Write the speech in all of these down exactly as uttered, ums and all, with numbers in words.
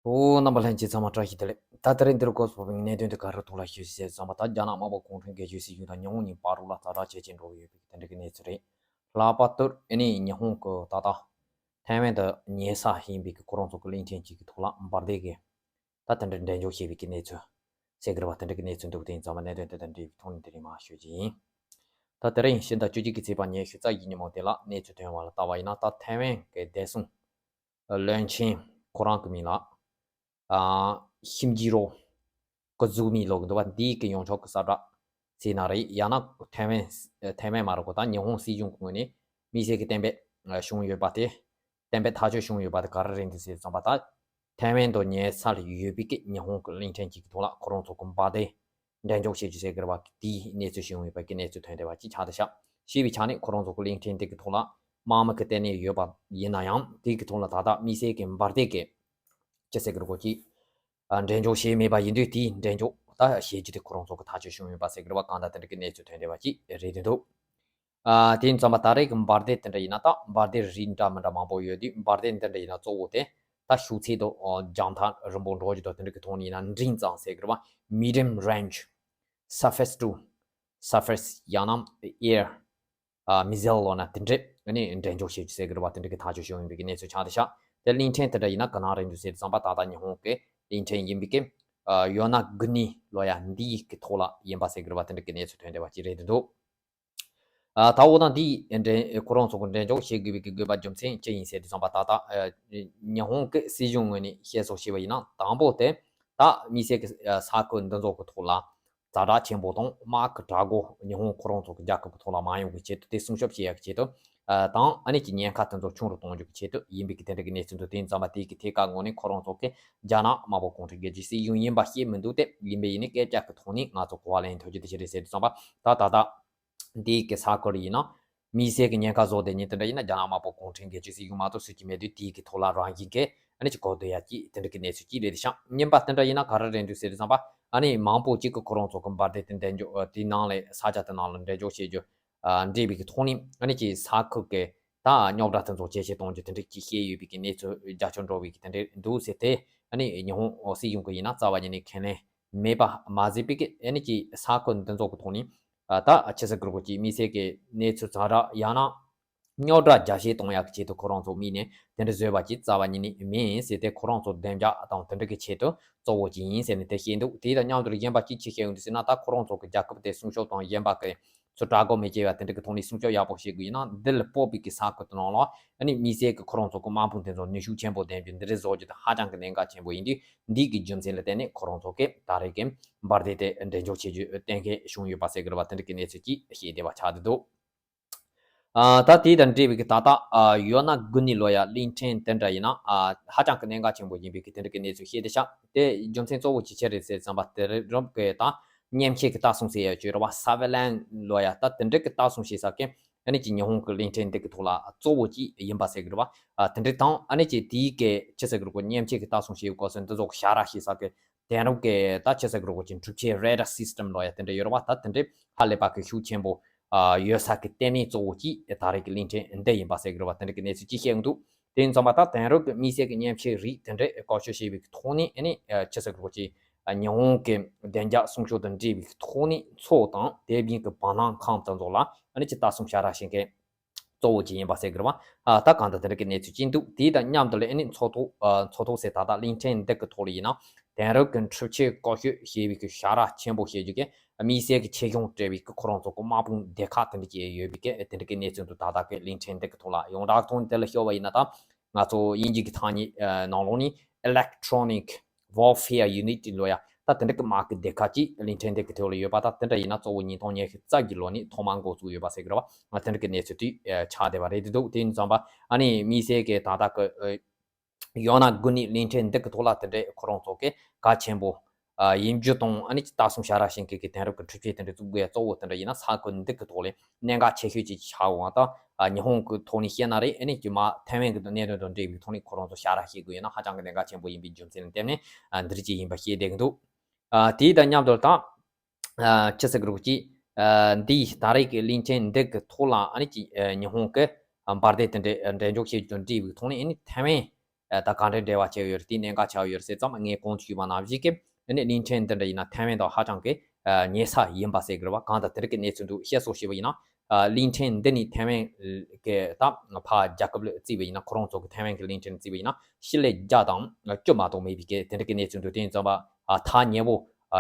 ཨོ། རྣམ་པ་ལྷན་རྒྱས་ཚང་མ་བཀྲ་ཤིས་བདེ་ལེགས། ད་དེ་རིང་འདིར་གོ་སོང་བའི་གནད་དོན་དེ་ག་རེ་ཐོག་ལ་ཞུ་ཞེས་བསམ་པ། ད་རྒྱ་ནག་དམར་པོ་གུང་ཁྲན་སྒེར་གཅོད་སྲིད་གཞུང་དང་ཉི་ཧོང་གཉིས་བར་དུ་ལ་ཛ་དྲག་ཇེ་ཆེར་འགྲོ་གི་ཡོད་པའི་དེ་འདྲ་གི་གནས་ཚུལ་རེད། ལྷག་པར་དུ་ཨ་ནི་ཉི་ཧོང་གི་ད་ལྟ་ཐའེ་ཝན་དུ་ཉེ་ས་ཡིན་པའི་གི་ཁོ་རང་ཚོ་གི་གླིང་ཕྲན་གཅིག་གི་ཐོག་ལ་འབར་མདེལ་གི་ད་དེ་འདྲ་འགྲེམས་འཇོག་བྱས་པའི་གི་གནས་ཚུལ་ཟེར་གི་རེད་བ། དེ་འདྲ་གི་གནས་ཚུལ་འདུག་དེ་ཡིན་ཙང་མ་གནད་དོན་དེ་དང་འབྲེལ་བའི་ཐོག་ནས་དེ་རིང་མར་ཞུ་རྒྱུ་ཡིན། ད་དེ་རིང་ཕྱི་ཟླ་བཅུ་གཅིག་གི་ཚེས་པ་ཉི་ཤུ་རྩ་བཞི་ཉིན་མོ་དེ་ལ་གནས་ཚུལ་ཐོན་པ་ལ་ལྟ་བ་ཡིན་ན། ད་ཐའེ་ཝན་གི་བདེ་སྲུང་བློན་ཆེན་ཁོ་རང་གི་མིང་ལ་ཨ་ཤིམ་ཇི་རོ་ཀ་ཛུ་མི་ལབ་གི་འདུག་བ། འདིའི་གི་ཡོངས་ཁྱབ་གི་གསལ་བསྒྲགས་ཟེར་ན་རེད། ཡང་ན་ཐའེ་ཝན་ཐའེ་ཝན་མ་རེད་གོ། ད་ཉི་ཧོང་སྲིད་གཞུང་གི་ངོས་ནས་དམིགས་བསལ་གི་གཏན་འབེབས་བྱུང་ཡོད་པ་དེ། གཏན་འབེབས་ཐག་གཅོད་བྱུང་ཡོད་པ་དེ་ག་རེ་རེད་འདུག་ཟེར་ཙམ་པ། ད་ཐའེ་ཝན་དང་ཉེ་ས་ལ་ཡོད་པའི་གི་ཉི་ཧོང་གི་གླིང་ཕྲན་གཅིག་གི་ཐོག་ལ་ཁོ་རང་ཚོ་གི་འབར་མདེལ་འགྲེམས་འཇོག་བྱེད་རྒྱུ་ཟེར་གི་རེད་བ། དེའི་གནས་ཚུལ་ཞིག་ཡོང་ཡོད་པ་གི་གནས་ཚུལ་ཐོན་བསྡད་པ་ཅིག་ཆགས་བསྡད་ཤག་ཞེས་པའི་ཆ་ནས་ཁོ་རང་ཚོ་གི་གླིང་ཕྲན་དེ་གི་ཐོག་ལ་དམག་མི་གི་ལྟེ་གནས་ཡོད་པ་ཡིན་ན་ཡང་། དེ་གི་ཐོག་ལ་ད་ལྟ་དམིགས་བསལ་གི་འབར་མདེལ་གི་ཅི་ཟེར་གི་རེད་གོ་ཅིག་ཨ་འགྲེམས་འཇོག་བྱས་མེད་པ་ཡིན་དུས། དེའི་འགྲེམས་འཇོག་ད་བྱེད་རྒྱུ་དེ་ཁོ་རང་ཚོ་གི་ཐག་གཅོད་བྱུང་ཡོད་པ་ཟེར་གི་རེད་བ། གང་ལྟར་དེ་འདྲ་གི་གནས་ཚུལ་ཐོན་བསྡད་པ་ཅིག་རེད་འདུག་ཨ་དེ་ཡིན་ཙང་མ་ད་རེས་ཀྱི་འབར་མདེལ་དེ་འདྲ་ཡིན་ན། ད་འབར་མདེལ་རིགས་འདྲ་མི་འདྲ་མང་པོ་ཡོད་དུས། འབར་མདེལ་འདི་འདྲ་ཡིན་ན་གཙོ་བོ་དེ་ད་ཤུགས་ཚད་དང་ཨ་རྒྱང་ཐག་རིང་པོ་འགྲོ་རྒྱུ་དང་དེ་འདྲ་གི་ཐོག་ནས་ཡིན་ན། འབྲིང་ཙང་ཟེར་གི་རེད་བ། Medium Range Surface to Surface ཡང་ན་Air ཨ་Missile ལབ་ན་དེ་འདྲས་ཨ་ནི་འགྲེམས་འཇོག་བྱེད་རྒྱུ་ཟེར་གི་རེད་བ། དེ་འདྲ་གི་ཐག་གཅོད་བྱུང་ཡོད་པའི་གི་གནས་ཚུལ་ཆགས་བསྡད་ཤག་དེ་གླིང་ཕྲན་དེ་འདྲ་ཡིན་ན་ག་ནང་རེད་འདུག་ཟེར་ཙམ་པ། ད་ལྟ་ཉི་ཧོང་གི་གླིང་ཕྲན་ཡིན་པའི་གི་ཨ་ཡོ་ན་གུ་ནི་ལབ་ཡ་འདིའི་གི་ཐོག་ལ་ཡིན་པ་ཟེར་གི་རེད་བ། དེ་འདྲ་གི་གནས་ཚུལ་ཐོན་བསྡད་པ་ཅིག་རེད་འདུག་ཨ་ད་འོ་ན་འདི་འདྲའི་ཁོ་རང་ཚོ་གི་འགྲེམས་འཇོག་བྱེད་དགོས་པའི་གི་དགོས་པ་རྒྱུ་མཚན་ཅི་ཡིན་ཟེར་དུས་ཙམ་པ། ད་ལྟ་ཨ་ཉི་ཧོང་གི་སྲིད་གཞུང་ངོས་ནས་བཤད་སྲོལ་བྱས་པ་ཡིན་ན། དང་པོ་དེ་ད་དམིགས་བསལ་གི་ཨ་ས་ཁུལ་འདི་ཚོ་གི་ཐོག་ལ་ཛ་དྲག་ཆེན་པོ་དང་དམག་གི་དྲག་རྒོལ་ཉི་ཧོང་ཁོ་རང་ཚོ་གི་རྒྱལ་ཁབ་གི་ཐོག་ལ་མ་ཡོང་བའི་ཆེད་དུ། དེ་སྲུང་སྐྱོབ་བྱེད་ཡག་གི་ཆེད་དུ་ཨ་དང་། ཨ་ནི་ཀྱི་ཉེན་ཁ་དེ་ཚོ་ཆུང་རུ་གཏོང་རྒྱུ་གི་ཆེད་དུ་ཡིན་པའི་གི་དེ་འདྲ་གི་གནས་ཚུལ་འདུག་དེ་ཡིན་ཙམ་པ་དེ་གི་ཐད་ཀ་ངོས་ནས་ཁོ་རང་ཚོ་གི་རྒྱ་ནག་དམར་པོ་གུང་ཁྲན་སྒེར་གྱི་སྲིད་གཞུང་ཡིན་པ་བཤད་མི་འདུག་སྟེ། ཡིན་པས་ཡིན་ནའི་སྐད་ཆ་གི་ཐོག་ནས་ང་ཚོ་གོ་བ་ལེན་ཐུབ་རྒྱུ་དེ་ཅི་རེད་ཟེར་དུས་ཙམ་པ། ད་ད་ལྟ་འདི་གི་ས་ཁུལ་ཡིན་ན་དམིགས་བསལ་གྱི་ཉེན་ཁ་བཟོ་བསྡད་མཁན་དེ་འདྲ་ཡིན་ན། རྒྱ་ནག་དམར་པོ་གུང་ཁྲན་སྒེར་གྱི་སྲིད་གཞུང་མ་གཏོགས་སུ་གཅིག་མེད་དུས། དེའི་གི་ཐོག་ལ་རང་བཞིན་གྱིས་ཨ་ནི་ཅིག་གོ་བསྡད་ཡ་ཅིག་དེ་འདྲ་གི་གནས་ཚུལ་ཅིག་རེད་ཤག་གཉིས་པ་དེ་འདྲ་ཡིན་ན་ག་རེ་རེད་འདུག་ཟེར་དུས་ཙམ་པ། ཨ་ནི་མང་པོ་ཅིག་གི་ཁོ་རང་ཚོ་གི་འབར་མདེལ་དེ་འགྲེམས་འཇོག་དེའི་ནང་ལ་ས་ཆ་དེ་ནང་ལ་འགྲེམས་འཇོག་བྱེད་རྒྱུ་ཨ་འདྲེས་པའི་གི་ཐོག་ནས། ཨ་ནི་ཅིག་ས་ཁུལ་གི་ད་རྙོག་དྲ་དེ་ཚོ་ཇེ་ཆེ་གཏོང་རྒྱུ་དེ་འདྲ་ཅིག་བཤད་ཡོད་པའི་གི་གནས་ཚུལ་རྒྱ་ཆེར་འགྲོ་བའི་གི་དེ་འདྲ་འདུག་ཟེར་ཏེ། ཨ་ནི་ཉི་ཧོང་སྲིད་གཞུང་གི་ཡིན་ན་རྩ་བ་ཉིད་ནས་ཁས་ལེན་མེད་པ་མ་ཟད་པའི་གི། ཨ་ནི་ཅིག་ས་ཁུལ་འདི་ཚོ་གི་ཐོག་ནས་ཨ་ད་ཆི་ཟེར་དགོས་རེད་གོ་ཅིག་དམིགས་བསལ་གི་གནས་ཚུལ་ཛ་དྲག་ཡང་ན་རྙོག་དྲ་རྒྱ་ཆེ་གཏོང་ཡག་གི་ཆེད་དུ་ཁོ་རང་ཚོ་དམིགས་ནས་དེ་འདྲ་བཟོས་པ་ཅིག་རྩ་བ་ཉིད་ནས་མིན་ཟེར་ཏེ། ཁོ་རང་ཚོ་བདེ་འཇགས་དང་དེ་འདྲ་གི་ཆེད་དུ་གཙོ་བོ་ཅིག་ཡིན་ཟེར་ནས་དེ་བཤད་འདུག་དེ་དང་མཉམ་དུ་གཞན་པ་ཅིག་ཅི་བཤད་ཡོང་དུས་ཟེར་ན། ད་ཁོ་རང་ཚོ་གི་རྒྱལ་ཁབ་དེ་སྲུང་སྐྱོབ་དང་། གཞན་པ་གི་ཚོ་དྲག་རྒོལ་མི་བྱེད་པ་དེ་འདྲ་གི་ཐོག་ནས་སྲུང་སྐྱོབ་ཡག་པོ་བྱེད་དགོས་ཡིན་ན། འདི་ལ་སྤོབས་པའི་གི་ས་ཁུལ་དེ་ནང་ལ་ཨ་ནི་དམིགས་བསལ་གི་ཁོ་རང་ཚོ་གི་དམག་དཔུང་དེ་ཚོ་ནུས་ཤུགས་ཆེན་པོ་ལྡན་རྒྱུ་འདི་འདྲ་བཟོ་རྒྱུ་དེ་ཧ་ཅང་གི་གནད་འགག་ཆེན་པོ་ཡིན་དུས། འདི་གི་རྒྱུ་མཚན་ལ་བརྟེན་ནས་ཁོ་རང་ཚོ་གི་ད་རེས་ཀྱི་འབར་མདེལ་དེ་འགྲེམས་འཇོག་བྱེད་རྒྱུ་གཏན་འཁེལ་བྱུང་ཡོད་པ་ཟེར་གི་རེད་བ། དེ་འདྲ་གི་གནས་ཚུལ་ཅིག་བཤད་བསྡད་པ་ཆགས་བསྡད་འདུག་ཨ་ད་དེ་དང་འབྲེལ་བའི་གི་ད་ལྟ་ཨ་ཡོ་ན་གུ་ནི་ལབ་ཡ་གླིང་ཕྲན་དེ་འདྲ་ཡིན་ན་ཨ་ཧ་ཅང་གི་གནད་འགག་ཆེན་པོ་ཡིན་པའི་གི་དེ་འདྲ་གི་གནས་ཚུལ་བཤད་བསྡད་ཤག་དེ་རྒྱུ་མཚན་གཙོ་བོ་ཅི་ཆེ་རེད་ཟེར་ཙམ་པ། དེ་རིང་རུབ་གི་ད་མཉེན་ཆས་ཀྱི་ལྟ་སྲུང་ཟེར་ཡ་ཅིག་ཡོད་རེད་བ། Surveillance ལབ་ཡ། ད་དེ་འདྲ་གི་ལྟ་སྲུང་བྱེད་ས་གི་ཨ་ནི་ཅིག་ཉི་ཧོང་གི་གླིང་ཕྲན་འདི་གི་ཐོག་ལ་གཙོ་བོ་ཅིག་ཡིན་པ་ཟེར་གི་རེད་བ། ཨ་དེ་འདྲ་དང་། ཨ་ནི་ཅིག་དེའི་གི་ཅི་ཟེར་གི་རེད་གོ། མཉེན་ཆས་ཀྱི་ལྟ་སྲུང་བྱེད་ཡུལ་སྐོར་ཟེར་འདི་ཚོ་གི་ཞྭ་ར་ཞེས་ས་གི་དེང་རབས་ཀྱི་ད་ཅི་ཟེར་གི་རེད་གོ་ཅིག་འཕྲུལ་ཆས་Radar System ལབ་ཡ་དེ་འདྲ་ཡོད་རེད་བ། ད་དེ་འདྲ་ཧ་ལས་པ་གི་ཤུགས་ཆེན་པོ་ཨ་ཡོད་ས་གི་ལྟེ་གནས་གཙོ་བོ་ཅིག་ད་རེས་ཀྱི་གླིང་ཕྲན་འདི་ཡིན་པ་ཟེར་གི་རེད་བ། དེ་འདྲ་གི་གནས་ཚུལ་ཅིག་བཤད་ཡོང་དུས། དེ་ཡིན་ཙང་མ་ད་དེང་རབས་ཀྱི་དམིགས་བསལ་གྱི་མཉེན་ཆས་རིགས་དེ་འདྲ་བཀོལ་སྤྱོད་བྱས་པའི་ཐོག་ནས། ཨ་ནི་ཨ་ཅི་ཟེར་དགོས་ཀྱི་ཨ་ཉི་ཧོང་གི་བདེ་འཇགས་སྲུང་སྐྱོབ་དང་འབྲེལ་བའི་ཐོག་ནས་མཚོ་དང་དེ་བཞིན་གྱི་བར་སྣང་ཁམས་དེ་ཚོ་ལ་ཨ་ནི་ཅིག་ལྟ་སྲུང་བྱ་ར་བྱེད་མཁན་གཙོ་བོ་ཅིག་ཡིན་པ་ཟེར་གི་རེད་བ། ཨ་ད་གང་ལྟར་དེ་འདྲ་གི་གནས་ཚུལ་ཅིག་འདུག་དེ་དང་མཉམ་དུ་ལ་ཨ་ནི་མཚོ་ཐོག་ཨ་མཚོ་ཐོག་ཟེར། ད་ལྟ་གླིང་ཕྲན་འདི་གི་ཐོག་ལ་ཡིན་ན་དེང་རབས་ཀྱི་འཕྲུལ་ཆས་བཀོལ་སྤྱོད་བྱས་པའི་གི་ཞྭ་ར་ཆེན་པོ་བྱེད་རྒྱུ་གི་དམིགས་བསལ་གྱི་ཆེ་མཐོང་སྤྲད་པའི་གི་ཁོ་རང་ཚོ་གི་དམག་དཔུང་སྡེ་ཁག་དེ་འདྲ་ཅིག་ཡོད་པའི་གི་དེ་འདྲ་གི་གནས་ཚུལ་འདུག་ད་ལྟ་གི་གླིང་ཕྲན་འདི་གི་ཐོག་ལ། ཡོངས་གྲགས་ཐོག་ནས་དེ་ལ་ཤོད་པ་ཡིན་ན། ད་ང་ཚོ་དབྱིན་ཇི་གི་ཐ་སྙད་ཨ་ནང་ལོགས་ནས་Electronic Warfare Unit ལབ་ཡ། ད་དེ་འདྲ་གི་དམག་གི་སྡེ་ཁག་ཅིག་གླིང་ཕྲན་འདི་གི་ཐོག་ལ་ཡོད་པ། ད་དེ་འདྲ་ཡིན་ན་གཙོ་བོ་ཉིས་སྟོང་ཉི་ཤུ་རྩ་བརྒྱད་ལོ་ནས་ཐོག་མར་འགོ་བཙུགས་ཡོད་པ་ཟེར་གི་རེད་བ། ང་དེ་འདྲ་གི་གནས་ཚུལ་དེ་ཨ་ཆགས་བསྡད་པ་རེད་འདུག་དེ་ཡིན་ཙང་པ་ཨ་ནི་དམིགས་བསལ་གྱི་ད་ལྟ་གི་ཨ་ཡང་ན་དགུན་ནི་གླིང་ཕྲན་འདི་གི་ཐོག་ལ་དེ་འདྲའི་ཁོ་རང་ཚོ་གི་གལ་ཆེན་པོ་ཨ་ཡིན་རྒྱུ་དང་། ཨ་ནི་ལྟ་སྲུང་བྱ་ར་བྱེད་མཁན་གྱི་དེང་རབས་ཀྱི་འཕྲུལ་ཆས་དེ་འདྲ་བཙུགས་དགོས་ཡ་གཙོ་བོ་དེ་འདྲ་ཡིན་ན་ས་ཁུལ་འདི་གི་ཐོག་ལ་གནད་འགག་ཆེ་ཤོས་ཅིག་ཆགས་འོང་བ། ད་ཨ་ཉི་ཧོང་གི་ཐོག་ནས་བཤད་ན་རེད། ཨ་ནི་རྗེས་མ་ཐའེ་ཝན་གྱི་གནད་དོན་དང་འབྲེལ་བའི་ཐོག་ནས་ཁོ་རང་ཚོ་བྱ་ར་བྱེད་དགོས་ཡོད་ན་ཧ་ཅང་གི་གནད་འགག་ཆེན་པོ་ཡིན་པའི་རྒྱུ་མཚན་ལ་བརྟེན་ནས་ཨ་འདི་འདྲ་ཅིག་ཡིན་པ་ཤེས་བསྡད་ཀྱི་འདུག་ཨ་དེ་དང་མཉམ་དུ་ད་ཨ་ཅི་ཟེར་དགོས་རེད་གོ་ཅིག་ཨ་འདི་ད་རེས་ཀྱི་གླིང་ཕྲན་འདི་གི་ཐོག་ལ་ཨ་ནི་ཅིག་ཨ་ཉི་ཧོང་གི་ཨ་འབར་མདེལ་དེ་འདྲ་ཨ་འགྲེམས་འཇོག་བྱེད་རྒྱུ་དང་འབྲེལ་བའི་ཐོག་ནས། ཨ་ནི་ཐའེ་ཝན་ ད་ག་འདྲའི་འབྲེལ་བ་ཆགས་ཡོད་རེད། དེའི་གནད་འགག་ཆགས་ཡོད་རེད་ཟེར་ཙམ་ངས་གོང་དུ་ཞུས་པ་ནང་བཞིན་གྱི་ཨ་ནི་གླིང་ཕྲན་འདི་འདྲ་ཡིན་ན་ཐའེ་ཝན་དང་ཧ་ཅང་གི་ཉེ་ས་ཡིན་པ་ཟེར་གི་རེད་བ། གང་ལྟར་དེ་རིགས་ཀྱི་གནས་ཚུལ་འདུག་བཤད་སོགས་བྱས་པ་ཡིན་ན། གླིང་ཕྲན་འདི་ནི་ཐའེ་ཝན་གྱི་ད་ཕ་རྒྱལ་ཁབ་ལ་བརྩིས་པ་ཡིན་ན། ཁོ་རང་ཚོ་གི་ཐའེ་ཝན་གྱི་གླིང་ཕྲན་བརྩིས་པ་ཡིན་ན་ཤི་ལེ་བརྒྱ་དང་བཅུ་མ་གཏོགས་མེད་པའི་གི་དེ་འདྲ་གི་གནས་ཚུལ་འདུག་དེ་ཡིན་ཙང་བ་ཐག་ཉེ་བོ་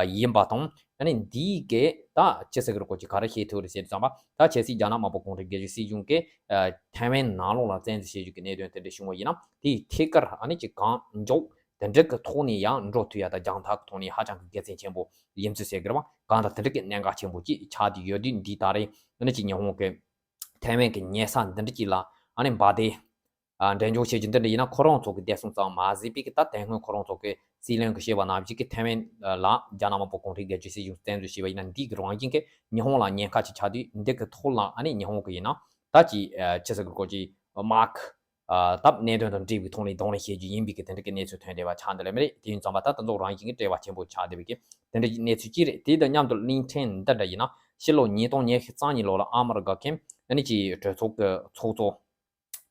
ཡིན་པ་དང་། ཨ་ནི་འདིའི་གི་ད་ཅི་ཟེར་གི་རེད། གོ་ཅི་ག་རེ་བཤད་ཐུབ་རེད་ཟེར་ཙང་བ། ད་ཆབ་སྲིད་རྒྱ་ནག་དམར་པོ་གུང་ཁྲན་སྒེར་གཅོད་སྲིད་གཞུང་གི་ཐའེ་ཝན་ནང་ལོགས་ལ་བཙན་འཛུལ་བྱེད་རྒྱུ་གི་གནད་དོན་དེ་འདྲ་བྱུང་བ་ཡིན་ན། དེའི་ཐད་ཀར་ཨ་ནི་ཅིག་གང་མགྱོགས་དེ་འདྲ་གི་ཐོག་ནས་ཡང་འགྲོ་ཐུབ་ཡ་ད་རྒྱང་ཐག་གི་ཐོག་ནས་ཧ་ཅང་གི་དགེ་མཚན་ཆེན་པོ་ཡིན་ཚུལ་ཟེར་གི་རེད་བ། གང་ལྟར་དེ་འདྲ་གི་གནད་འགག་ཆེན་པོ་ཅིག་ཆགས་བསྡད་ཡོད་དུས། འདི་ད་རེས་ཨ་ནི་ཅིག་ཉི་ཧོང་གི་ཐའེ་ཝན་གི་ཉེ་ས་འདི་འདྲ་ཅིག་ལ་ཨ་ནི་འབར་མདེལ་འགྲེམས་འཇོག་བྱེད་རྒྱུ་འདི་འདྲ་ཡིན་ན། ཁོ་རང་ཚོ་གི་བདེ་སྲུང་ཙམ་མ་ཟད་པའི་གི་ད་དེ་སྔོན་ཁོ་རང་ཚོ་གི་སྲིད་བློན་གི་བཤད་པ་ནང་བཞིན་གི་ཐའེ་ཝན་ལ་རྒྱ་ནག་དམར་པོ་གུང་ཁྲན་སྒེར་གཅོད་སྲིད་གཞུང་བཙན་འཛུལ་བྱས་པ་ཡིན་ན། འདི་གི་རང་བཞིན་གི་ཉི་ཧོང་ལ་ཉེན་ཁ་ཅིག་ཆགས་དུས། འདི་གི་ཐོག་ལ་ཨ་ནི་ཉི་ཧོང་གི་ཡིན་ན་ད་ཅིག་ཅི་ཟེར་གི་གོ་ཅིག་མར་ཁེ་ད་གནད་དོན་དང་འབྲེལ་བའི་ཐོག་ནས་གདོང་ལེན་བྱེད་རྒྱུ་ཡིན་པའི་གི་དེ་འདྲ་གི་གནས་ཚུལ་ཐོན་བསྡད་པ་ཆགས་འདུག་ལེ་མི་རེད། དེ་ཡིན་ཙང་བ་ད་དེ་ཚོ་རང་བཞིན་གི་འབྲེལ་བ་ཆེན་པོ་ཆགས་བསྡད་པའི་གི་དེ་འདྲ་གི་གནས་ཚུལ་ཅིག་རེད། དེ་དང་མཉམ་དུ་གླིང་ཕྲན་འདི་འདྲ་ཡིན་ན་ཕྱི་ལོ་ཉིས་སྟོང་ཉི་ཤུ་རྩ་གཉིས་ལོ་ལ་ཨ་མི་རི་ཀ་གི་ཨ་ནི་ཅིག་གྲོས་ཚོགས་ཀྱི་ཚོགས་གཙོ།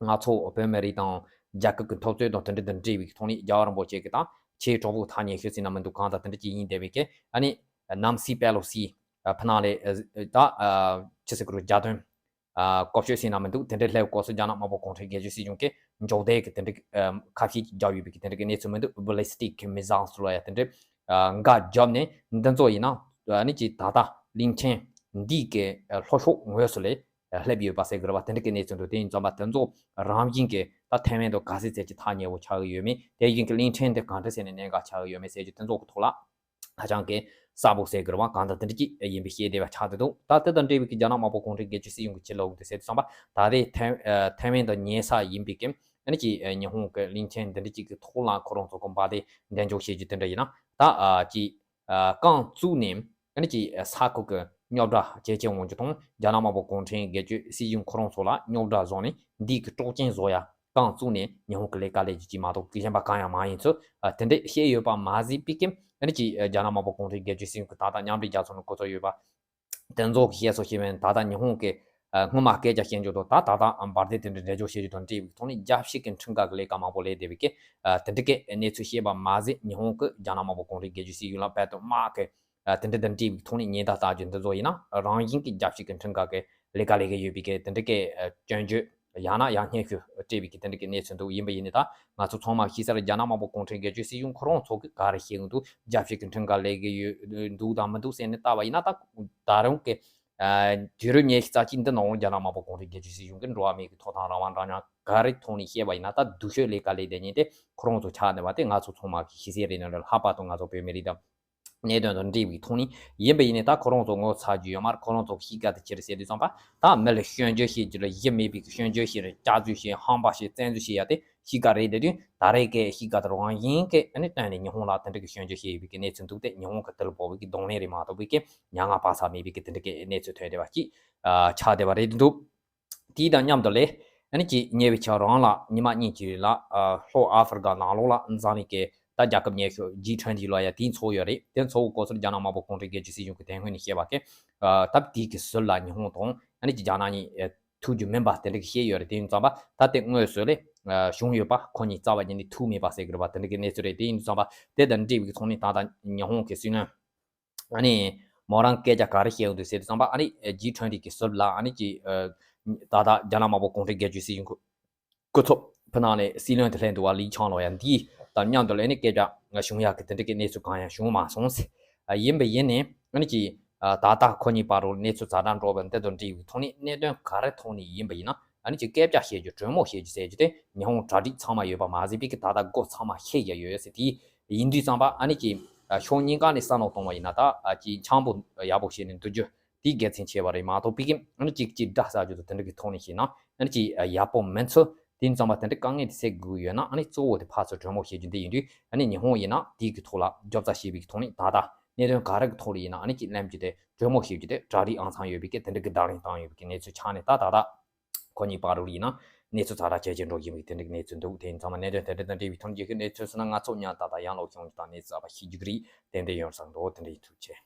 ང་ཚོ་བོད་མི་རིགས་དང་རྒྱལ་ཁབ་ཀྱི་འཐབ་རྩོད་དང་དེ་འདྲ་དང་འབྲེལ་བའི་ཐོག་ནས་རྒྱལ་བ་རིན་པོ་ཆེ་གི་ད་ཆེས་གྲོགས་པོ་ཐག་ཉེ་ཤོས་ཟེར་ན་མི་འདུག་གང་ལྟར་དེ་འདྲ་ཅིག་ཡིན་བསྡད་པའི་གི་ཨ་ནི་ནན་སི་པེ་ལོ་སི་ཕི་ནང་ལས་ད་ཆི་ཟེར་གི་རུ་རྒྱལ་དོན་སྐོར་ཤོད་ཟེར་ན་མི་འདུག་དེ་འདྲའི་སླེབས་སྐབས་སུ་རྒྱ་ནག་དམར་པོ་གུང་ཁྲན་སྒེར་གཅོད་སྲིད་གཞུང་གིས་མགྱོགས་དལ་གྱི་དེ་འདྲའི་ཁ་ཕྱེ་རྒྱག་ཡོད་པའི་གི་དེ་འདྲའི་གནས་ཚུལ་མི་འདུག་བྷ་ལི་སི་ཊིག་གི་མི་སིལ་ལ་ཡ་དེ་འདྲའི་འགའ་བརྒྱབ་ནས། འདི་ཚོ་ཡིན་ན་ཨ་ནི་ཅིག་ད་ལྟ་གླིང་ཕྲན་འདི་གི་ལྷོ་ཕྱོགས་ངོས་སུ་ལས་སླེབས་ཡོད་པ་ཟེར་གི་རེད་བ། དེ་འདྲ་གི་གནས་ཚུལ་འདུག་དེ་ཡིན་ཙང་བ་དེ་ཚོ་རང་བཞིན་གྱི་ད་ཐའེ་ཝན་དུ་ག་ཚད་ཚད་ཀྱི་ཐག་ཉེ་བོ་ཆགས་ཀྱི་ཡོད་མེད། དེ་བཞིན་གྱི་གླིང་ཕྲན་དེ་གང་འདྲ་ཟེར་ནས་གནད་འགག་ཆགས་ཀྱི་ཡོད་མེད་ཟེར་རྒྱུ་དེ་ཚོ་གི་ཐོག་ལ་ཧ་ཅང་གི་གསལ་པོ་ཟེར་གི་རེད་བ། གང་ལྟར་དེ་འདྲ་ཅིག་ཡིན་པའི་ཤེས་བདེ་བ་ཆགས་བསྡད་འདུག་ད་དེ་དང་འབྲེལ་བའི་གི་རྒྱ་ནག་དམར་པོ་གུང་ཁྲན་སྒེར་གཅོད་སྲིད་གཞུང་གི་ཕྱི་ལོགས་དུ་ཟེར་དུས་ཙམ་པ། ད་རེས་ཐའེ་ཨ་ཐའེ་ཝན་དང་ཉེ་ས་ཡིན་པའི་གི་ཨ་ནི་ཅིག་ཨ་ཉི་ཧོང་གི་གླིང་ཕྲན་འདི་འདྲ་ཅིག་གི་ཐོག་ལ་ཁོ་རང་ཚོ་གི་འབར་མདེལ་འགྲེམས་འཇོག་བྱེད་རྒྱུ་དེ་འདྲ་ཡིན་ན། ད་ཨ་ཅིག་ཨ་རྐང་བཙུགས་ནས་ཨ་ནི་ཅིག་ཨ་ས་ཁུལ་གི་རྙོག་དྲ་ཇེ་ཆེ་འོང་རྒྱུ་དང་། རྒྱ་ནག་དམར་པོ་གུང་ཁྲན་སྒེར་གཅོད་སྲིད་གཞུང་ཁོ་རང་ཚོ་ལ་རྙོག་དྲ་བཟོ་ནས་འདི་གི་དཀྲོག་རྐྱེན་བཟོ་ཡ་རྐང་བཙུགས་ནས་ཉི་ཧོང་གི་ལས་ཀ་ལས་རྒྱུ་ཅིག་མ་གཏོགས་གཞན་པ་གང་ཡང་མ་ཡིན་ཚུལ་ཨ་དེ་འདྲ་བཤད་ཡོད་པ་མ་ཟད་པའི་གི་ཨ་ནི་ཅིག་ཨ་རྒྱ་ནག་དམར་པོ་གུང་ཁྲན་སྒེར་གཅོད་སྲིད་གཞུང་གི་ད་ལྟ་མཉམ་འབྲེལ་རྒྱལ་ཚོགས་ནས་གོ་ཚོད་ཡོད་པ། དེ་ཚོ་གི་བཤད་སྲོལ་ཞིག་ཡིན། ད་ལྟ་ཉི་ཧོང་གི་ཨ་སྔོན་མ་སྐད་ཆ་བཤད་རྒྱུ་དང་ད་ད་ལྟ་འབར་མདེལ་དེ་འདྲ་འགྲེམས་འཇོག་བྱེད་རྒྱུ་དང་འབྲེལ་བའི་ཐོག་ནས་རྒྱལ་སྤྱི་གི་ཁྲིམས་འགལ་གྱི་ལས་ཀ་མང་པོ་ལས་བསྡད་པའི་གི་ཨ་དེ་འདྲ་གི་གནས་ཚུལ་བཤད་པ་མ་ཟད། ཉི་ཧོང་གི་རྒྱ་ནག་དམར་པོ་གུང་ཁྲན་སྒེར་གཅོད་སྲིད་གཞུང་ལ་དཔལ་དུ་དམག་གི་ཨ་དེ་འདྲ་དང་འབྲེལ་བའི་ཐོག་ནས་ཉེན་བརྡ་བཏང་རྒྱུ་འདི་ཚོ་ཡིན་ན་རང་བཞིན་གྱི་རྒྱལ་སྤྱི་གི་ཁྲིམས་འགལ་གྱི་ལས་ཀ་ལས་ཀྱི་ཡོད་པའི་གི་དེ་འདྲ་གི་ཨ་སྐྱོན་བརྗོད། ཡང་ན་ཡང་སྙན་ཞུ་སྤྲད་པའི་གི་དེ་འདྲ་གི་གནས་ཚུལ་འདུག་ཡིན་པ་ཡིན་ནའི་ད་ང་ཚོ་ཚང་མ་ཤེས་གསལ་རྒྱ་ནག་དམར་པོ་གུང་ཁྲན་སྒེར་གཅོད་སྲིད་གཞུང་ཁོ་རང་ཚོ་གི་ག་རེ་བཤད་ཀྱི་འདུག་རྒྱལ་སྤྱི་གི་ཁྲིམས་འགལ་ལས་ཀྱི་ཡོད་འདུག་དང་མི་འདུག་ཟེར་ནས་བལྟས་པ་ཡིན་ན། ད་ད་རུང་གི་ཨ་དུས་རབས་ཉི་ཤུ་རྩ་གཅིག་འདི་ནང་རྒྱ་ནག་དམར་པོ་གུང་ཁྲན་སྒེར་གཅོད་སྲིད་གཞུང་གི་འགྲོ་བ་མིའི་གི་ཐོབ་ཐང་རང་དབང་འདྲ་མཉམ་ག་རེ་ཐོག་ནས་བཤད་པ་ཡིན་ན། ད་སྡུག་ཤོས་ལས་ཀ་ལས་བསྡད་མཁན་དེ་ཁོ་རང་ཚོ་ཆགས་བསྡད་པ་དེ་ང་ཚོ་ཚང་མ་གི་ཤེས་གསལ་རེད། ནང་ལ་ལྷག་པར་དུ་ང་ཚོ་བོད་མི་རིགས་དང་གནད་དོན་དང་འབྲེལ་བའི་ཐོག་ནས་ཡིན་པ་ཡིན་ནའི་ད་ཁོ་རང་ཚོ་ངོ་ཚ་རྒྱུ་ཡོད་མ་རེད། ཁོ་རང་ཚོ་གི་གཤིས་ཀ་དེ་ཅི་རེད་ཟེར་དུས་ཙམ་པ། ད་མི་ལ་སྐྱོན་བརྗོད་བྱེད་རྒྱུ་ལ་གཞི་མེད་པའི་སྐྱོན་བརྗོད་བྱེད་རེད། སྐྱག་རྫུན་བྱེད། ཧམ་པ་བྱེད། བཙན་འཛུལ་བྱེད་ཡ་དེ་གཤིས་ཀ་རེད། དེ་དུས་ད་རེས་ཀྱི་གཤིས་ཀ་དེ་རང་བཞིན་གྱི་ཨ་ནི་བཏོན་ནས་ཉི་ཧོང་ལ་དེ་འདྲ་གི་སྐྱོན་བརྗོད་བྱེད་ཡོད་པའི་གི་གནས་ཚུལ་འདུག་དེ་ཉི་ཧོང་གི་དེ་ལ་འབོད་པའི་གི་གདོང་ལེན་རེད་མ་གཏོགས་པའི་གི་མྱ་ངན་སྤང་ས་མེད་པའི་གི་དེ་འདྲ་གི་གནས་ཚུལ་ཐོན་བསྡད་པ་ཅིག་ཨ་ཆགས་བསྡད་པ་རེད་འདུག་དེའི་དང་མཉམ་དུ་ལས་ཨ་ནི་ཅིག་ཉེ་བའི་ཆར་རང་ལ་ཉི་མ་གཉིས་ཀྱི་རིང་ལ་ཨ་ལྷོ་ཨ་ཧྥེ་རི་ཀ་ནང་ལོགས་ལ་འཛམ་གླིང་གི་ད་རྒྱལ་ཁབ་ཉེ་ཤོས་ཇི་ཊུ་ཝེན་ཊི་ལ་ཡ་དེའི་ཚོགས་ཡོད་རེད། དེ་ཚོགས་སྐོར་སོགས་རྒྱ་ནག་དམར་པོ་གུང་ཁྲན་སྒེར་གཅོད་སྲིད་གཞུང་གི་དེ་སྔོན་ནས་བཤད་པ་གི་ཨ་སྟབས་དེའི་གི་ཟུར་ལ་ཉི་ཧོང་དང་ཨ་ནི་ཅིག་རྒྱ་ནག་གཉིས་ཨ་ཐུག་རྒྱུ་མིན་པ་དེ་འདྲ་གི་བཤད་ཡོད་རེད། དེ་ཡིན་ཙམ་པ་ད་དེ་དངོས་སུ་ལས་ཨ་བྱུང་ཡོད་པ་ཁོ་གཉིས་རྩ་བ་ཉིད་ནས་ཐུག་མེད་པ་ཟེར་གི་རེད་པ། དེ་འདྲ་གི་གནས་ཚུལ་རེད། དེ་ཡིན་ཙམ་པ་དེ་དང་འབྲེལ་བའི་ཐོག་ནས་ད་ལྟ་ཉི་ཧོང་གི་སྲིད་བློན་ཨ་ནི་མོ་རང་སྐད་ཆ་ག་རེ་བཤད་ཡོང་འདུག་ཟེར་དུས་ཙམ་པ། ཨ་ནི་ཇི་ཊུ་ཝེན་ཊི་གི་ཟུར་ལ་ཨ་ནི་ཅིག་ཨ་ད་ལྟ་རྒྱ་ནག་དམར་པོ་གུང་ཁྲན་སྒེར་གཅོད་སྲིད་གཞུང་གི་སྐུ་ཚབ་ཕུ་ནང་ནས་སྲིད་བློན་དེ་སླེབས་འདུག་བ། ལི་ཆང་ལོ་ཡ་འདི་དང་མཉམ་དུ་ལ་ཨ་ནི་སྐད་ཆ་བྱུང་ཡག་གི་དེ་འདྲ་གི་གནས་ཚུལ་གང་ཡང་བྱུང་མ་སོང་ཟེར། ཨ་ཡིན་པ་ཡིན་ནའི་ཨ་ནི་ཅིག་ཨ་ད་ལྟ་ཁོ་གཉིས་བར་དུ་གནས་ཚུལ་ཛ་དྲག་འགྲོ་བ་འདི་དང་འབྲེལ་བའི་ཐོག་ནས་གནད་དོན་ག་རེ་ཐོག་ནས་ཡིན་པ་ཡིན་ན། ཨ་ནི་ཅིག་སྐད་ཆ་བཤད་རྒྱུ་གྲོས་མོལ་བཤད་རྒྱུ་ཟེར་རྒྱུ་དེ་ཉི་ཧོང་གྲ་སྒྲིག་ཚང་མ་ཡོད་པ་མ་ཟད་པའི་གི་ད་ལྟ་སྒོ་ཚང་མ་ཕྱེ་ཡ་ཡོད་ཟེར། དེ་ཡིན་དུས་ཙམ་པ་ཨ་ནི་ཅིག་ཨ་ཕྱོགས་གཉིས་ཀ་ནས་བསམ་བློ་གཏོང་བ་ཡིན་ན། ད་ཨ་ཅིག་འཆམ་པོ་ཡག་པོ་བྱས་ནས་འདུག་རྒྱུ་དེ་དགེ་མཚན་ཆེ་བ་རེད་མ་གཏོགས་པའི་གི་ཨ་ནི་ཅིག་ཅིག་དགྲ་ཟ་རྒྱུ་དང་དེ་འདྲ་གི་ཐོག་ནས་བཤད་ན་ཨ་ནི་ཅིག་ཨ་ཡག་པོ་མིན་ཚུལ། དེ་ཡིན་ཙམ་པ་དེ་འདྲ་དཀའ་ངལ་དེ་སེལ་དགོས་ཡོད་ན། ཨ་ནི་གཙོ་བོ་དེ་ཕར་ཚུར་གྲོས་མོལ་བྱེད་རྒྱུ་འདི་ཡིན་དུས། ཨ་ནི་ཉི་ཧོང་ཡིན་ན་དེའི་གི་ཐོག་ལ་རྒྱབ་རྩ་བྱེད་པའི་གི་ཐོག་ནས་ད་ལྟ་གནད་དོན་ག་རེ་གི་ཐོག་ལ་ཡིན་ན་ཨ་ནི་ཅིག་གླེང་རྒྱུ་དེ་གྲ་སྒྲིག་ཨང་ཚང་ཡོད་པའི་གི་དེ་འདྲ་གི་བརྡ་ལན་བཏང་ཡོད་པའི་གི་གནས་ཚུལ་ཆགས་ནས། ད་ད་ལྟ་ཁོ་གཉིས་བར་དུ་ཡིན་ན་གནས་ཚུལ་ཛ་དྲག་ཇེ་ཆེར་འགྲོ་བཞིན་པའི་དེ་འདྲའི་གནས་ཚུལ་འདུག་དེ་ཡིན་ཙང་མ་གནད་དོན་དེ་འདྲ་དང་འབྲེལ་བའི་ཐོག་ནས་རྒྱལ་ཁབ་གནས་ཚུལ་སོགས་ན་ང་ཚོ་ཉག་ཏག་ཏག་ཡང་ལོག་བྱུང་དང་གནས་ཚུལ་ཨ་བ་ཤེས་རྒྱུ་གི་རེད། ཏན་ཏན་ཡོང་བསམ་འདུག་དེ་འདྲ་ཡིན། ཐུགས་རྗེ་ཆེ།